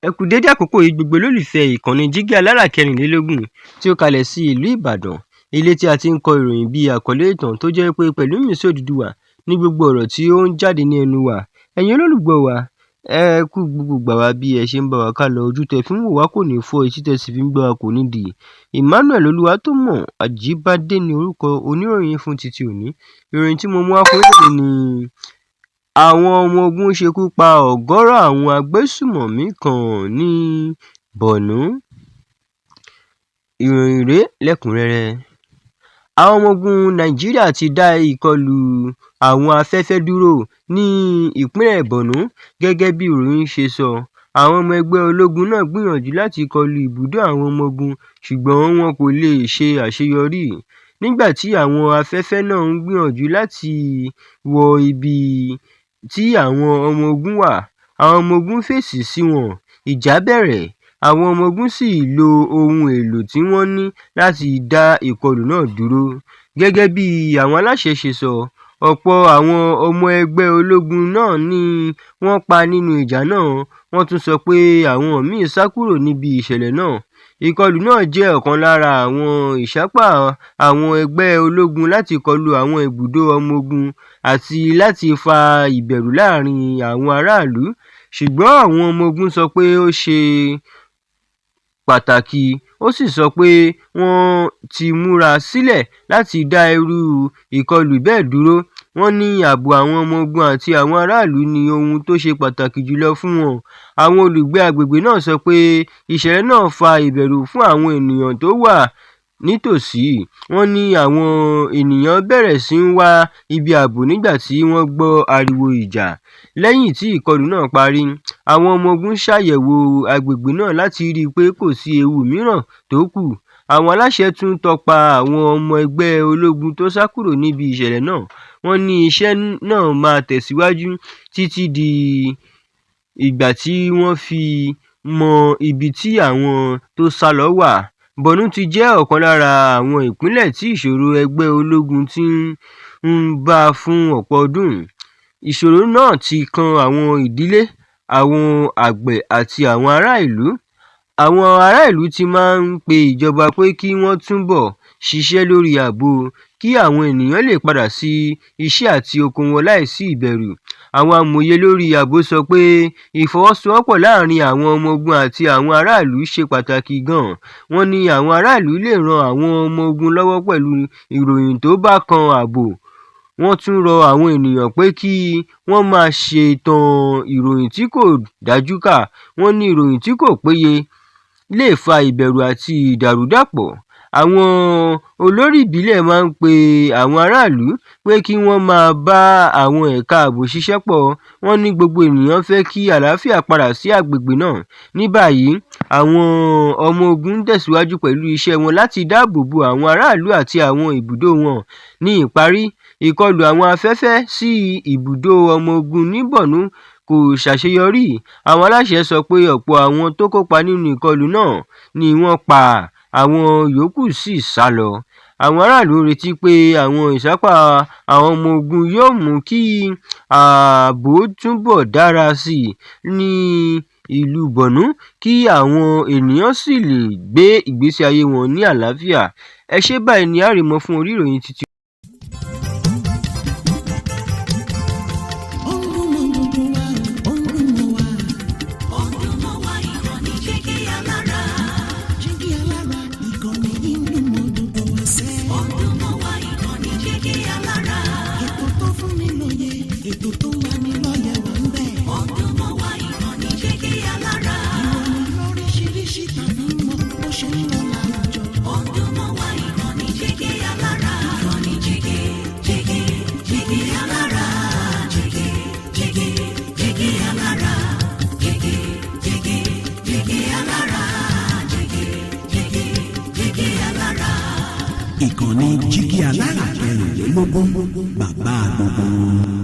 Ẹ kú dédé àkókò yìí, gbogbo olólùfẹ́ ìkànnì Jígí Alárà 24 tí ó kalẹ̀ sí ìlú Ìbàdàn, ilé tí a ti ń kọ ìròyìn bí àkọlé ìtàn tó jẹ́ pé pẹ̀lú ìmísí Odùduwà ní gbogbo ọ̀rọ̀ tí ó ń jáde ní ẹnu wa. Ẹ̀yin olólùgbọ́ wa, ẹ kú gbogbo ìgbà wá bí ẹ ṣe ń bá wa ká lọ. Ojú tẹ fi ń wò wá kò ní fọ́, etí tẹ sì fi ń gbọ́ wa kò ní dì. Emmanuel Olúwatómọ̀ Àjíbádé ní orúkọ oníròyìn fún títí òní. Ìròyìn tí mo mú wá fún yín lónìí ni àwọn ọmọ ogun ṣekú pa ọ̀gọ̀ọ̀rọ̀ àwọn agbésùmọ̀mí kan ní Borno. Ìròyìn rèé lẹ́kùnrẹ́rẹ́. Àwọn ọmọ ogun Nàìjíríà ti dá ìkọlù àwọn afẹ́fẹ́ dúró ní ìpínlẹ̀ Borno gẹ́gẹ́ bí ìròyìn ṣe sọ. Àwọn ọmọ ẹgbẹ́ ológun náà gbìyànjú láti kọlu ibùdó àwọn ọmọ ogun, ṣùgbọ́n wọn kò lè ṣe àṣeyọrí. Nígbà tí àwọn afẹ́fẹ́ náà ń gbìyànjú láti wọ ibi tí àwọn ọmọ ogun wà, àwọn ọmọ ogun fèsì sí wọn, ìjà bẹ̀rẹ̀, àwọn ọmọ ogun sì lo ohun èlò tí wọ́n ní láti dá ìkọlù náà dúró. Gẹ́gẹ́ bí àwọn aláṣẹ ṣe sọ, ọ̀pọ̀ àwọn ọmọ ẹgbẹ́ ológun náà ni wọ́n pa nínú ìjà náà. Wọ́n tún sọ pé àwọn míì sá kúrò níbi ìṣẹ̀lẹ̀ náà. Ìkọlù náà jẹ́ ọ̀kan lára àwọn ìsapá àwọn ẹgbẹ́ ológun láti kọlu àwọn ibùdó ọmọ ogun àti láti fa ìbẹ̀rù láàrin àwọn aráàlú, ṣùgbọ́n àwọn ọmọ ogun sọ pé ó ṣe pàtàkì, ó sì sọ pé wọ́n ti múra sílẹ̀ láti dá irú ìkọlù bẹ́ẹ̀ dúró. Wọ́n ní ààbò àwọn ọmọ ogun àti àwọn aráàlú ní ohun tó ṣe pàtàkì jùlọ fún wọn. Àwọn olùgbé agbègbè náà sọ pé ìṣẹ̀lẹ̀ náà fa ìbẹ̀rù fún àwọn ènìyàn tó wà nítòsí. Wọ́n ní àwọn ènìyàn bẹ̀rẹ̀ sí í wá ibi ààbò nígbà tí wọ́n gbọ́ ariwo ìjà. Lẹ́yìn tí ìkọlù náà parí, àwọn ọmọ ogun ṣàyẹ̀wò agbègbè náà láti rí i pé kò sí ewu mìíràn tó kù. Àwọn aláṣẹ tún tọpa àwọn ọmọ ẹgbẹ́ ológun tó sá kúrò níbi ìṣẹ̀lẹ̀ náà. Wọ́n ní iṣẹ́ náà máa tẹ̀síwájú títí di ìgbà tí wọ́n fi mọ ibi tí àwọn tó sálọ wà. Borno ti jẹ́ ọ̀kan lára àwọn ìpínlẹ̀ tí ìṣòro ẹgbẹ́ ológun ti ń bá fún ọ̀pọ̀ ọdún. Ìṣòro náà ti kan àwọn ìdílé, àwọn àgbẹ̀ àti àwọn ará ìlú. Àwọn ará ìlú ti máa ń pe ìjọba pé kí wọ́n túbọ̀ ṣiṣẹ́ lórí ààbò, kí àwọn ènìyàn lè padà sí iṣẹ́ àti oko wọn láìsí ìbẹ̀rù. Àwọn amòye lórí ààbò sọ pé ìfọwọ́sowọ́pọ̀ láàrin àwọn ọmọ ogun àti àwọn aráàlú ṣe pàtàkì gan-an. Wọ́n ní àwọn aráàlú lè ran àwọn ọmọ ogun lọ́wọ́ pẹ̀lú ìròyìn tó bá kan ààbò. Wọ́n tún rọ àwọn ènìyàn pé kí wọ́n má ṣe tan ìròyìn tí kò dájú ká. Wọ́n ní ìròyìn tí kò péye lè fa ìbẹ̀rù àti ìdàrúdàpọ̀. Àwọn olórí ìbílẹ̀ máa ń pe àwọn aráàlú pé kí wọ́n máa bá àwọn ẹ̀ka ààbò ṣiṣẹ́ pọ̀. Wọ́n ní gbogbo ènìyàn fẹ́ kí àlàáfíà padà sí agbègbè náà. Ní báyìí, àwọn ọmọ ogun ń tẹ̀síwájú pẹ̀lú iṣẹ́ wọn láti dáàbò bo àwọn aráàlú àti àwọn ibùdó wọn. Ní ìparí, ìkọlù àwọn afẹ́fẹ́ sí ibùdó ọmọ ogun ní Borno kò ṣàṣeyọrí. Àwọn aláṣẹ sọ pé ọ̀pọ̀ àwọn tó kópa nínú ìkọlù náà ni wọ́n pa, àwọn yòókù sì sá lọ. Àwọn aráàlú ń retí pé àwọn ìsapá àwọn ọmọ ogun yóò mú kí ààbò túbọ̀ dára sí i ní ìlú Borno, kí àwọn ènìyàn sì lè gbé ìgbésí ayé wọn ní àlàáfíà. Ẹ ṣé, báyìí ni a rí mọ́ fún orí ìròyìn títí. Ó ń dún mọ́ gbogbo wa, ó ń dún mọ́ wa. Ó ń dún mọ́ wa, ìkànnì Jígí Alára. Jígí Alára, ìkànnì yìí ń dún mọ́ gbogbo wa sẹ́. Ó ń dún mọ́ wa, ìkànnì Jígí Alára. Ètò tó fún ni lóye, ètò tó ń lani lọ́yẹ̀ wà ń bẹ̀. Ó ń dún mọ́ wa, ìkànnì Jígí Alára. Ìròyìn lóríṣiríṣi tàbí mọ́ bó ṣe ń lọ láwùjọ. Ó ń dún mọ́ wa, ìkànnì Jígí Alára. Ìkànnì Jígí, Jígí, Jígí Alára. Jígí, Jígí, Jígí Alára. Jígí, Jígí, Jígí Alára. Jígí, Jígí, Jígí Alára. Ìkànnì Jígí Alára 24, bàbá gbogbo wọn.